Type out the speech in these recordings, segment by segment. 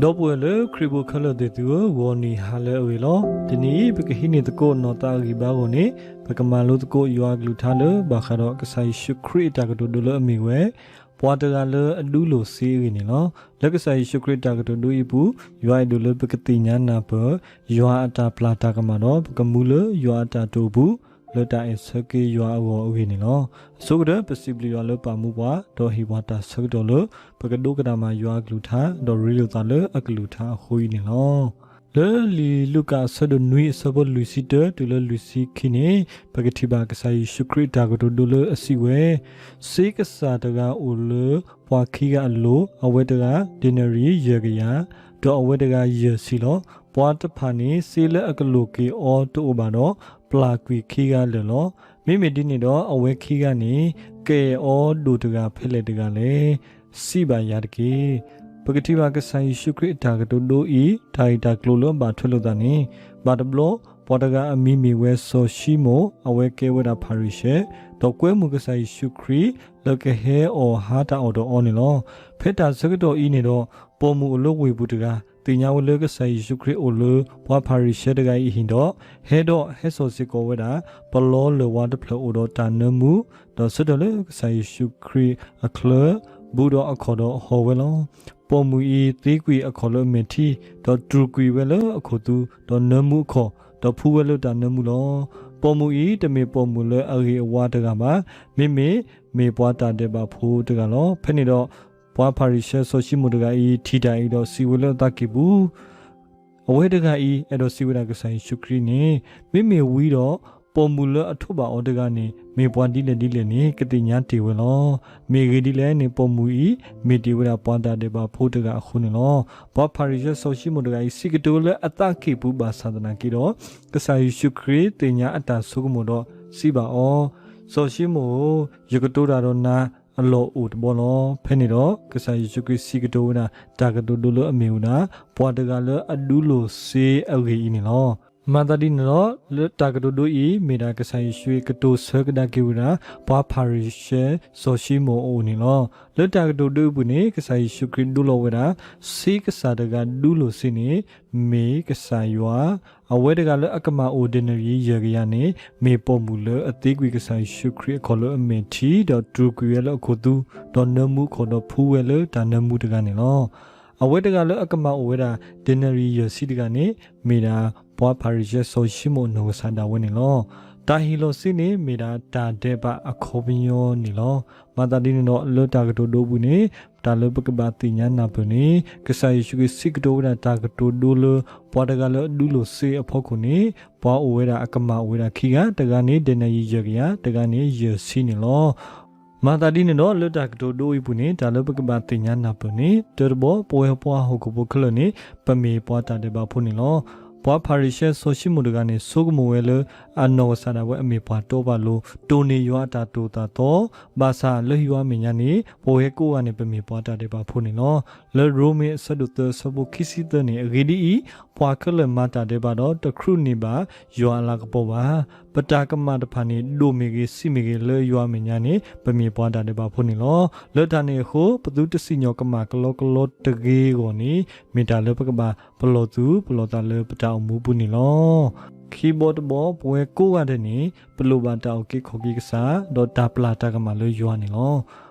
ဒီပုၢ်ဝဲၢ်လၢခရံာ်ဖိခဲလၢာ်သ့ၣ်သုဧၢ, ဂီၤနံၤဟါလၢအဂ့ၤလီၤ. တနံၤအံၤ ပကဟံးန့ၢ်သကိးနီၢ်သးအဂံၢ်ဘါအဂီၢ်န့ၣ် ပကမၤလိသကိးယွၤအကလုၢ်ကထါလၢဘၣ်ဃးဒီးကစၢ်ယ့ၣ်ၡူးခရံာ်အတၢ်ကတိၤဒိလၢအမ့ၢ်ဝဲ ပှၤတဂၤလၢအဒူလိာ်စ့အဂ့ၢ်န့ၣ်လီၤ. လၢကစၢ်ယ့ၣ်ၡူးခရံာ်အတၢ်ကတိၤဒိအံၤအပူၤ, ယွၤအဲၣ်ဒိးလၢပကသ့ၣ်ညါနၢ်ပၢၢ် ယွၤအတၢ်ပျၢ်တၢ်ကမၣ်ဒီး ပကမူလၢယွၤအတၢ်တိာ်အပူၤ လၢတၢ်အဲၣ်ဆၢက့ၤယွၤအဂီၢ်အဂ့ၢ်န့ၣ်လီၤ. အဆိကတၢၢ် ပစံးဘျုးယွၤလၢပာ်မူပှၤ ဒီးဟ့ၣ်ပှၤတၢ်ဆၢကတီၢ်လၢ ပကဒိကနၣ်မၤယွၤအကလုၢ်ကထါ ဒီးရ့လိာ်သးလၢအကလုၢ်ကထါအဃိအံၤန့ၣ်လီၤ. လၢလံာ်လူၤကၣ်အဆၢဒိၣ်နွံအဆၢဖိလွံၢ်ဆံတၢတုၤလၢလွံၢ်ဆံခံန့ၣ် ပကထံၣ်ဘၣ်ကစၢ်ယ့ၣ်ၡူးခရံာ်အတၢ်ကတိၤဒိလၢအစံးဝဲ, စ့ကစၢ်တဂၤအိၣ်လၢပှၤခံဂၤအလိၤ, အဝဲတဂၤဒ့နရံၤယဲၢ်ကယၤ, ဒီးအဝဲတဂၤယဲၢ်ဆံလီၤ. ပှၤတဖၣ်န့ၣ် စ့လၢအကလိၣ်က့ၤအီၤတအိၣ်ဘၣ်ဒီး ပျၢ်ကွံာ်ခံဂၤလၢာ်လီၤ. မ့မ့ၢ်ဒ်န့ၣ်ဒီး အဝဲခံဂၤန့ၣ် ကအဲၣ်အီၤဒိၣ်တဂၤဖဲလဲၣ်တဂၤလဲၣ်. စံးဘၣ်ယၤတက့ၢ်. ပကထံၣ်ဘၣ်ကစၢ်ယ့ၣ်ၡူးခရံာ်အတၢ်ကတိၤဒိအံၤ တၢ်ဂ့ၢ်တၢ်ကျိၤလၢအဘၣ်ထွဲလိာ်သးန့ၣ်, ဘၣ်တဘျီ ပှၤတဂၤအမံၤမ့ၢ်ဝဲစီၤၡံမိၣ်, အဝဲကဲဝဲဒၣ်ဖၤရံၤၡဲ, ဒီးကွဲမုာ်ကစၢ်ယ့ၣ်ၡူးခရံာ် လၢကဟဲအီၣ်ဟါတၢ်အီၣ်ဒီးအီၤန့ၣ်လီၤ. ဖဲတၢ်ဆၢကတီၢ်အံၤန့ၣ်ဒီး ပိာ်မုၣ်အိၣ်လၢဝ့ၢ်ပူၤတဂၤ သ့ၣ်ညါဝဲလၢကစၢ်ယ့ၣ်ၡူးခရံာ်အိၣ်လၢပှၤဖၤရံၤၡဲတဂၤအံၤအဟံၣ်ဒီး ဟဲဒီးဟဲစိာ်စ့ၢ်ကီးဝဲဒၣ် ပလီလၢၢ်ဝါတဖျၢၣ်အိၣ်ဒီးတၢ်နၢမူ, ဒီးဆၢထၢၣ်လၢကစၢ်ယ့ၣ်ၡူးခရံာ်အချၢ ဘူးဒီးအခီၣ်ဒီးဟီၣ်ဝဲလီၤ. ပိာ်မုၣ်အံၤသ့ကွံာ်အခီၣ်လၢအမဲာ်ထံ, ဒီးတြူာ်ကွံာ်ဝဲလၢအခိၣ်သူ, ဒီးနၢမူအခီၣ်, ဒီးဖှူဝဲလၢတၢ်နၢမူလီၤ. ပိာ်မုၣ်အံၤတမ့ၢ်ပိာ်မုၣ်လၢအဂ့ၤအဝါတဂၤဘၣ်, မ့မ့ၢ်မ့ၢ်ပှၤတၢ်ဒဲးဘးဖိတဂၤလီၤ. ဖဲန့ၣ်ဒီး ပှၤဖၤရံၤၡဲစီၤၡံမိၣ်တဂၤအံၤ ထံၣ်တၢ်အံၤဒီးစံးဝဲလၢအသးကံၢ်ပူၤ, အဝဲတဂၤအံၤ အဲၣ်ဒိးစံးဝဲဒၣ်ကစၢ်ယ့ၣ်ၡူးခရံာ်န့ၣ်, မ့မ့ၢ်ဝံၤဒီး ပိာ်မုၣ်လၢအထိးဘၣ်အီၤတဂၤန့ၣ် မ့ၢ်ပှၤဒ်လဲၣ်ဒ်လဲၣ်န့ၣ် ကသ့ၣ်ညါတ့ၢ်ဝဲလီၤ. မ့ၢ်ဂ့ၢ်ဒ်လဲၣ်န့ၣ် ပိာ်မုၣ်အံၤ မ့ၢ်တ့ၢ်ဝဲဒၣ်ပှၤတၢ်ဒဲးဘးဖိတဂၤအဃိန့ၣ်လီၤ. ပှၤဖၤရံၤၡဲစီၤၡံမိၣ်တဂၤအံၤ စံးကတိၤလၢအသးကံၢ်ပူၤဘၣ်ဆၣ်သနာ်က့ဒီး, ကစၢ်ယ့ၣ်ၡူးခရံာ်သ့ၣ်ညါအတၢ်ဆိကမိၣ်ဒီးစံးဘၣ်အီၤ, စီၤၡံမိၣ်ဧၢ, ယကတိၤတၢ်ဒီးနၤ အလီၢ်အိၣ်တဘီလီၤ. ဖဲန့ၣ်ဒီး ကစၢ်ယ့ၣ်ၡူးခရံာ်စံးကတိၤဝဲဒၣ် တၢ်ကတိၤဒိလၢအမ့ၢ်ဝဲဒၣ် ပှၤတဂၤလၢအဒူလိာ်စ့အဂ့ၢ်အံၤန့ၣ်လီၤ. မၤသးဒ်န့ၣ်ဒီး လၢတၢ်ကတိၤဒိအံၤ မ့ၢ်ဒၣ်ကစၢ်ယ့ၣ်ၡူးခရံာ်ကတိၤဆၢကဒါက့ၤဝဲဒၣ် ပှၤဖၤရံၤၡဲစီၤၡံမိၣ်အအိၣ်န့ၣ်လီၤ. လၢတၢ်ကတိၤဒိအံၤအပူၤန့ၣ် ကစၢ်ယ့ၣ်ၡူးခရံာ်ဒိလီၤဝဲဒၣ် စ့ကစၢ်တဂၤဒူလိာ်စ့န့ၣ် မ့ၢ်ကစၢ်ယွၤ, အဝဲတဂၤလၢအကမၣ်အိၣ်ဒ့နရံၤယဲၢ်ကယၤန့ၣ် မ့ၢ်ပိာ်မုၣ်လၢအသ့ကွံာ်ကစၢ်ယ့ၣ်ၡူးခရံာ်အခီၣ်လၢအမဲာ်ထံ ဒီးတြူာ်ကွံာ်ဝဲလၢအခိၣ်သူ, ဒီးနၢမူအခီၣ်ဒီးဖှူဝဲလၢတၢ်နၢမူတဂၤန့ၣ်လီၤ. အဝဲတဂၤလၢအကမၣ်အိၣ်ဝဲဒၣ် ဒ့နရံၤယဲၢ်ဆံတဂၤန့ၣ် မ့ၢ်ဒၣ်ပှၤဖၤရံၤၡဲစီၤၡံမိၣ်အနီၢ်ကစၢ်ဒၣ်ဝဲန့ၣ်လီၤ. တၢ်ဟ့ၣ်လီၤစ့န့ၣ် မ့ၢ်ဒၣ်တၢ်ဒဲးဘးအခီပညီန့ၣ်လီၤ. မၤသးဒ်န့ၣ်ဒီး လၢတၢ်ကတိၤဒိအပူၤန့ၣ် တၢ်လၢပကဘၣ်သ့ၣ်ညါနၢ်ပၢၢ်န့ၣ် ကစၢ်ယ့ၣ်ၡူးခရံာ်စံးကတိၤဝဲဒၣ်တၢ်ကတိၤဒိလၢ ပှၤတဂၤလၢအဒူလိာ်စ့အဖီခိၣ်န့ၣ် ပှၤအိၣ်ဝဲဒၣ်အကမၣ်အိၣ်ဝဲဒၣ်ခံဂၤ, တဂၤန့ၣ် ဒ့နရံၤယဲၢ်ကယၤ, တဂၤန့ၣ်ယဲၢ်ဆံန့ၣ်လီၤ. မၤသးဒ်န့ၣ်ဒီး လၢတၢ်ကတိၤဒိအံၤအပူၤန့ၣ် တၢ်လၢပကဘၣ်သ့ၣ်ညါနၢ်ပၢၢ်န့ၣ် တၢတဘီ ပဝဲပှၤဟီၣ်ခိၣ်ဖိခဲလၢာ်န့ၣ် ပမ့ၢ်ပှၤတၢ်ဒဲးဘးဖိန့ၣ်လီၤ. ပှၤဖၤရံၤၡဲစီၤၡံမိၣ်တဂၤန့ၣ် ဆိကမိၣ်ဝဲလၢ အနီၢ်ကစၢ်ဒၣ်ဝဲအမ့ၢ်ပှၤတီပှၤလိၤ တိၢ်န့ၢ်ယွၤအတၢ်သိၣ်တၢ်သီ, ဘၣ်ဆၣ်လၢယွၤအမဲာ်ညါန့ၣ် ပဝဲကိးဂၤန့ၣ် ပမ့ၢ်ပှၤတၢ်ဒဲးဘးဖိန့ၣ်လီၤ. လၢရိမ့ၤအဆၢဒိၣ်သၢအဆၢဖိခံဆံသၢန့ၣ် အဂ့ၢ်ဒ်အံၤ, ပှၤခဲလၢာ်မၤတၢ်ဒဲးဘးဒီး တခရူၣ်န့ၢ်ဘၣ်ယွၤအလၤကပီၤဘၣ်. ပတၢ်ကမၣ်တဖၣ်န့ၣ် ဒိၣ်မ့ၢ်ဂ့ၤ ဆံးမ့ၢ်ဂ့ၤ လၢယွၤအမဲာ်ညါန့ၣ် ပမ့ၢ်ပှၤတၢ်ဒဲးဘးဖိန့ၣ်လီၤ. လၢတၢ်န့ၣ်အဃိ ပသုတစံၣ်ညီၣ်ကမၣ်ကလီကလီတဂ့ၤအဂီၢ်န့ၣ် မ့ၢ်တၢ်လၢပကဘၣ်ပလီၢ်သူၣ်ပလီၢ်သးလၢပတၢ်အိၣ်မူပူၤန့ၣ်လီၤ. ခံဘီတဘီ ပဝဲကိးဂၤဒဲးန့ၣ် ပလိၣ်ဘၣ်တၢ်အုၣ်က့ၤခီၣ်က့ၤကစၢ် ဒီးတၢ်ပျၢ်တၢ်ကမၣ်လၢယွၤန့ၣ်လီၤ.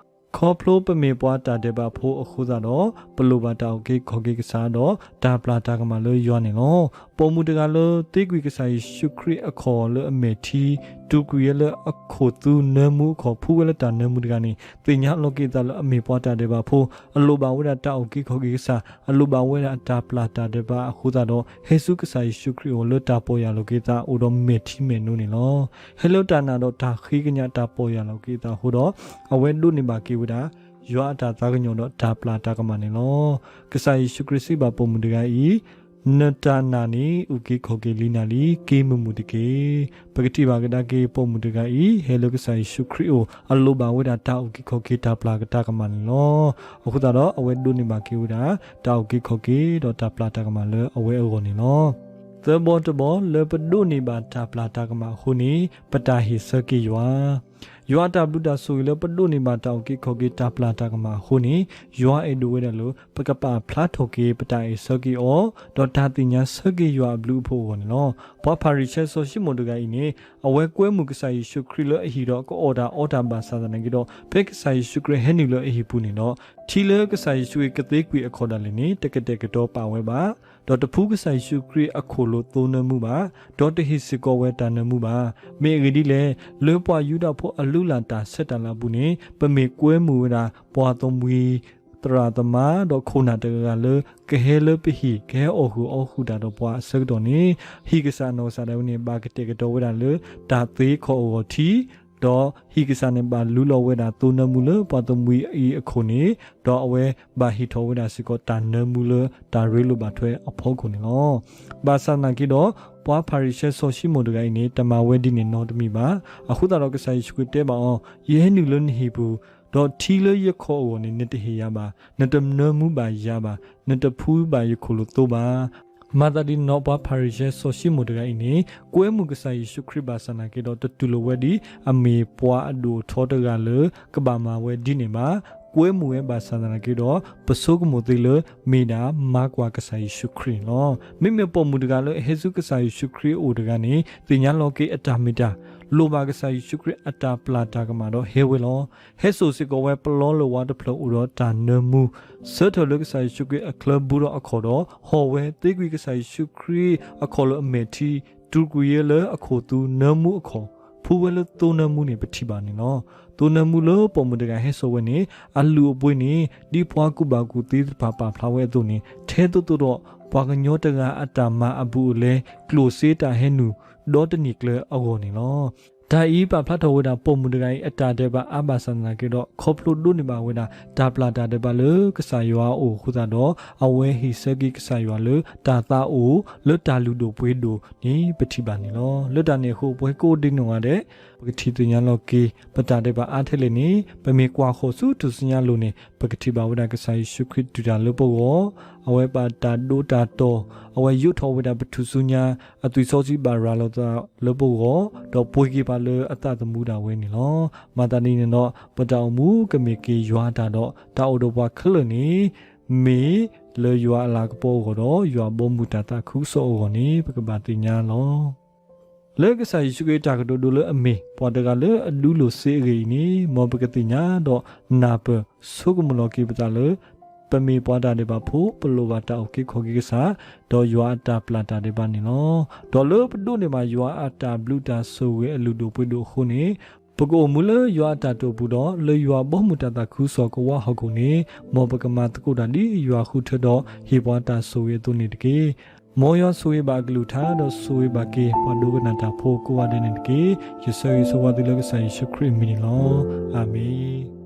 ခီဖျိပမ့ၢ်ပှၤတၢ်ဒဲးဘးဖိအဃိသတးဒီး ပလိၣ်ဘၣ်တၢ်အုၣ်က့ၤခီၣ်က့ၤကစၢ် ဒီးတၢ်ပျၢ်တၢ်ကမၣ်လၢယွၤန့ၣ်လီၤ. ပိာ်မုၣ်တဂၤလၢသ့ကွံာ်ကစၢ်ယ့ၣ်ၡူးခရံာ်အခီၣ်လၢအမဲာ်ထံ, တြူာ်ကွံာ်ဝဲလၢအခိၣ်သူ နၢမူအခီၣ် ဖှူဝဲလၢတၢ်နၢမူတဂၤန့ၣ် သ့ၣ်ညါလီၤက့ၤအသးလၢအမ့ၢ်ပှၤတၢ်ဒဲးဘးဖိ, အလိၣ်ဘၣ်ဝဲဒၣ်တၢ်အုၣ်က့ၤခီၣ်က့ၤကစၢ်, အလိၣ်ဘၣ်ဝဲဒၣ်တၢ်ပျၢ်တၢ်ဒဲးဘးအဃိသတးဒီး ဟဲဆူကစၢ်ယ့ၣ်ၡူးခရံာ်အအိၣ် လၢတၢ်ပီၢ်ယၢ်လီၤက့ၤအသးအိၣ်ဒီးမဲာ်ထံမဲာ်နိန့ၣ်လီၤ. ဟဲလၢတၢ်နာ်ဒီးတၢ်ဃ့ကညးတၢ်ပီၢ်ယၢ်လီၤက့ၤအသးအဃိဒီး အဝဲဒိးန့ၢ်ဘၣ်က့ၤဝဲဒၣ် ယွၤအတၢ်သးကညီၤဒီးတၢ်ပျၢ်တၢ်ကမၣ်န့ၣ်လီၤ. ကစၢ်ယ့ၣ်ၡူးခရံာ်စံးဘၣ်ပိာ်မုၣ်တဂၤအံၤ, နတၢ်နာ်န့ၣ် အုၣ်က့ၤခီၣ်က့ၤလံနၤလံ, က့ၤမုာ်မုာ်တက့ၢ်. ပကထံၣ်ဘၣ်ကဒါက့ၤ ပိာ်မုၣ်တဂၤအံၤ ဟဲလၢကစၢ်ယ့ၣ်ၡူးခရံာ်အအိၣ် အလိၣ်ဘၣ်ဝဲဒၣ်တၢ်အုၣ်က့ၤခီၣ်က့ၤတၢ်ပျၢ်တၢ်ကမၣ်န့ၣ်လီၤ. အဃိသတးဒီး အဝဲဒိးန့ၢ်ဘၣ်က့ၤဝဲဒၣ် တၢ်အုၣ်က့ၤခီၣ်က့ၤဒီးတၢ်ပျၢ်တၢ်ကမၣ်လၢအဝဲအဂီၢ်န့ၣ်လီၤ. သၢဘီတဘီ လၢပဒိးန့ၢ်ဘၣ်တၢ်ပျၢ်တၢ်ကမၣ်အဃိန့ၣ် ပတၢ်ဟ့ၣ်ဆၢက့ၤယွၤ ယွၤအတၢ်ဘျုးတၢ်ဆိၣ်ဂ့ၤလၢပဒိးန့ၢ်ဘၣ်တၢ်အုၣ်က့ၤခီၣ်က့ၤတၢ်ပျၢ်တၢ်ကမၣ်အဃိန့ၣ်, ယွၤအဲၣ်ဒိးဝဲဒၣ်လၢ ပကပာ်ဖျါထီၣ်က့ၤပတၢ်အဲၣ်ဆၢက့ၤအီၤ, ဒီးတၢ်သ့ၣ်ညါဆၢက့ၤယွၤအဘျုးအဖှိၣ်အဂီၢ်န့ၣ်လီၤ. ပှၤဖၤရံၤၡဲစီၤၡံမိၣ်တဂၤအံၤန့ၣ်, အဝဲကွဲမုာ်ကစၢ်ယ့ၣ်ၡူးခရံာ်လၢအဟံၣ်ဒီးကအီၣ်တၢ်အီတၢ်ဘၣ်ဆၣ်သနာ်က့ဒီး, ဖဲကစၢ်ယ့ၣ်ၡူးခရံာ်ဟဲနုာ်လၢအဟံၣ်ပူၤန့ၣ်ဒီး, ထံလၢကစၢ်ယ့ၣ်ၡူးခရံာ်ကသ့ကွံာ်အခီၣ်ဒၣ်လဲာ်န့ၣ် တကတဲာ်ကတီၤပာ်ဝဲဘၣ်, ဒီးတဖှူကစၢ်ယ့ၣ်ၡူးခရံာ်အခိၣ်လိာ်သိနၢမူဘၣ်, ဒီးတဟ့ၣ်စ့ၢ်ကီးဝဲတၢ်နၢမူဘၣ်. မ့ၢ်အဂ့ၢ်ဒ်လဲၣ်, လၢပှၤယူဒၤဖိအလုၢ်အလၢ်တၢ်ဆဲးတၢ်လၤအပူၤန့ၣ်, ပမ့ၢ်ကွဲမုာ်ဝဲဒၣ် ပှၤသမှံ သရၣ်သမါ ဒီးခိၣ်နၢ်တဂၤဂၤလၢ ကဟဲလၢပဟံၣ် ကဟဲအီၣ်ဃုာ်အီၣ်ဃုာ်တၢ်ဒီးပှၤအဆၢကတီၢ်န့ၣ်, ဟံၣ်ကစၢ်အနီၢ်ကစၢ်ဒၣ်ဝဲန့ၣ် ဘၣ်ကတဲာ်ကတီၤဝဲဒၣ်လၢ တၢ်သ့ခီၣ်အဂီၢ်ထံ, ဒီးဟံၣ်ကစၢ်န့ၣ်ဘၣ်လူလီၤဝဲဒၣ်သိနၢမူလၢပှၤသမှံအံၤအခိၣ်န့ၣ်, ဒီးအဝဲဘၣ်ဟ့ၣ်ထီၣ်ဝဲဒၣ်စ့ၢ်ကီးတၢ်နၢမူလၢတၢ်ရ့လိာ်ဘၣ်ထွဲအဖီခိၣ်န့ၣ်လီၤ. ဘၣ်ဆၣ်သနာ်က့ဒီး, ပှၤဖၤရံၤၡဲစီၤၡံမိၣ်တဂၤအံၤန့ၣ် တမၤဝဲဒ်န့ၣ်နီတမံၤဘၣ်. အဃိသတးဒီး ကစၢ်ယ့ၣ်ၡူးခရံာ်တဲဘၣ်အီၤ, ယဟဲနုာ်လၢနဟံၣ်ပူၤ, ဒီးထံလၢယခီၣ်အဂီၢ်န့ၣ် နတဟ့ၣ်ယၤဘၣ်, နတနၢမူဘၣ်ယၤဘၣ်, နတဖှူဘၣ်ယခိၣ်လိာ်သိဘၣ်. မၤသးဒ်န့ၣ်ဒီး ပှၤဖၤရံၤၡဲစီၤၡံမိၣ်တဂၤအံၤန့ၣ် ကွဲမုာ်ကစၢ်ယ့ၣ်ၡူးခရံာ်ဘၣ်ဆၣ်သနာ်က့ဒီး တတူၢ်လိာ်ဝဲဒ်အမ့ၢ်ပှၤအဒိၣ်အထီတဂၤလၢ ကဘၣ်မၤဝဲဒ်န့ၣ်ဘၣ်. ကွဲမုာ်ဝဲဘၣ်ဆၣ်သနာ်က့ဒီး ပဆိကမိၣ်သ့လၢ မ့ၢ်ဒၣ်မၤကွၢ်ကစၢ်ယ့ၣ်ၡူးခရံာ်န့ၣ်လီၤ. မ့မ့ၢ်ပိာ်မုၣ်တဂၤလၢအဟဲဆူကစၢ်ယ့ၣ်ၡူးခရံာ်အအိၣ်တဂၤန့ၣ် သ့ၣ်ညါလီၤက့ၤအတၢ်မ့ၢ်တၢ်, လိၣ်ဘၣ်ကစၢ်ယ့ၣ်ၡူးခရံာ်အတၢ်ပျၢ်တၢ်ကမၣ်ဒီးဟဲဝဲလီၤ. ဟဲစိာ်စ့ၢ်ကီးဝဲပလီလၢၢ်ဝါတဖျၢၣ်အိၣ်ဒီးတၢ်နၢမူ, ဆၢထၢၣ်လၢကစၢ်ယ့ၣ်ၡူးခရံာ်အချၢဘူးထီၣ်အခီၣ်ဒီး ဟီၣ်ဝဲသ့ကွံာ်ကစၢ်ယ့ၣ်ၡူးခရံာ်အခီၣ်လၢအမဲာ်ထံ, တူၢ်ကွံာ်ယဲလၢအခိၣ်သူနၢမူအခီၣ်, ဖှူဝဲလၢသိနၢမူန့ၣ် ပထံၣ်ဘၣ်န့ၣ်လီၤ. သိနၢမူလၢပိာ်မုၣ်တဂၤဟဲစိာ်ဝဲန့ၣ် အလုၢ်အပှ့ၤန့ၣ် ဒ်ပှၤကူၣ်ဘၣ်ကူၣ်သ့သ့ၣ်တဖၣ်ပာ်ဖျါဝဲအသိးန့ၣ် ထဲသိးသိးဒီး ပှၤကညီတဂၤအတၢ်မၤအဘူးအလဲ ကျိၣ်စ့တၢ်ဟဲနုာ် ဒီတနံၣ်ကျၢၤအဂီၢ်န့ၣ်လီၤ. တၢ်အံၤပာ်ဖျါထီၣ်ဝဲဒၣ်ပိာ်မုၣ်တဂၤအံၤအတၢ်ဒဲးဘးအါဘၣ်ဆၣ်သနာ်က့ဒီး ခီဖျိဒိးန့ၢ်ဘၣ်ဝဲဒၣ် တၢ်ပျၢ်တၢ်ဒဲးဘးလၢကစၢ်ယွၤအအိၣ်အဃိသတးဒီး အဝဲဟ့ၣ်ဆၢက့ၤကစၢ်ယွၤလၢတၢ်သးအိၣ် လၢတၢ်လုၢ်ဒိၣ်ပှ့ၤဒိၣ်န့ၣ် ပထံၣ်ဘၣ်န့ၣ်လီၤ. လၢတၢ်န့ၣ်အဃိ ပှၤကိးဒံနီၢ်ဂၤဒဲး ပကထံၣ်သ့ၣ်ညါလီၤက့ၤ ပတၢ်ဒဲးဘးအါထဲလဲၣ်န့ၣ် ပမ့ၢ်ကွၢ်ဃီၤဆူထူၣ်စုညါအလိၤန့ၣ် ပကထံၣ်ဘၣ်ဝဲဒၣ်ကစၢ်ယ့ၣ်ၡူးခရံာ်တုၤတၢ်လၢပဂီၢ်, အဝဲဘၣ်တၢ်ဒိတၢ်တီၢ်, အဝဲယိးထီၣ်ဝဲဒၣ်ပထူၣ်စုညါ, အသွံၣ်စီဆှံဘၣ်ရၤလီၤသးလၢပဂီၢ်, ဒီးပှ့ၤက့ၤပှၤလၢအသးသမူဒၣ်ဝဲန့ၣ်လီၤ. မၤသးဒ်န့ၣ်ဒီး ပတၢ်အိၣ်မူကမ့ၢ်က့ၤယွၤအတၢ်ဒီး တၢ်အိၣ်ဒီးပှၤခဲလၢာ်န့ၣ် မ့ၢ်လၢယွၤအလၤကပီၤအဂီၢ်ဒီး ယွၤဘီမုၢ်တၢ်သးခုကစီၣ်အဂီၢ်န့ၣ် ပကဘၣ်သ့ၣ်ညါလီၤ. လၢကစၢ်ယ့ၣ်ၡူးခရံာ်အတၢ်ကတိၤဒိလၢအမ့ၢ်ပှၤတဂၤလၢအဒူလိာ်စ့အဂ့ၢ်အံၤန့ၣ် မ်ပကသ့ၣ်ညါဒီးနၢ်ပၢၢ်ဆိကမိၣ်လီၤက့ၤပသးလၢ ပမ့ၢ်ပှၤတၢ်ဒဲးဘးဖိ ပလိၣ်ဘၣ်တၢ်အုၣ်က့ၤခီၣ်က့ၤကစၢ်, ဒီးယွၤအတၢ်ပျၢ်တၢ်ဒဲးဘးန့ၣ်လီၤ. ဒီးလၢပဒိးန့ၢ်ဘၣ်ယွၤအတၢ်ဘျုးတၢ်ဆိၣ်ဂ့ၤအလုၢ်ဒိၣ်ပှ့ၤဒိၣ်အဃိန့ၣ် ပကအိၣ်မူလၢယွၤအတၢ်တိာ်ပူၤဒီး လၢယွၤဘီမုၢ်တၢ်သးခုကစီၣ်ကဝါဟီၣ်ခိၣ်န့ၣ် မ်ပကမၤသကိးတၢ်ဒ်ယွၤဃုထၢဒီးဟ့ၣ်ပှၤတၢ်ဆိၣ်ဂ့ၤအသိးန့ၣ်တက့ၢ်. မ်ယွၤဆိၣ်ဂ့ၤဘၣ်အကလုၢ်ကထါ ဒီးဆိၣ်ဂ့ၤဘၣ်က့ၤပှၤဒိကနၣ်တၢ်ဖိကိးဂၤဒဲးန့ၣ်တက့ၢ်. ယဆၢဂ့ၤဆၢဝါသုလၢကစၢ်ယ့ၣ်ၡူးခရံာ်အမံၤန့ၣ်လီၤ. အၤမ့ၣ်.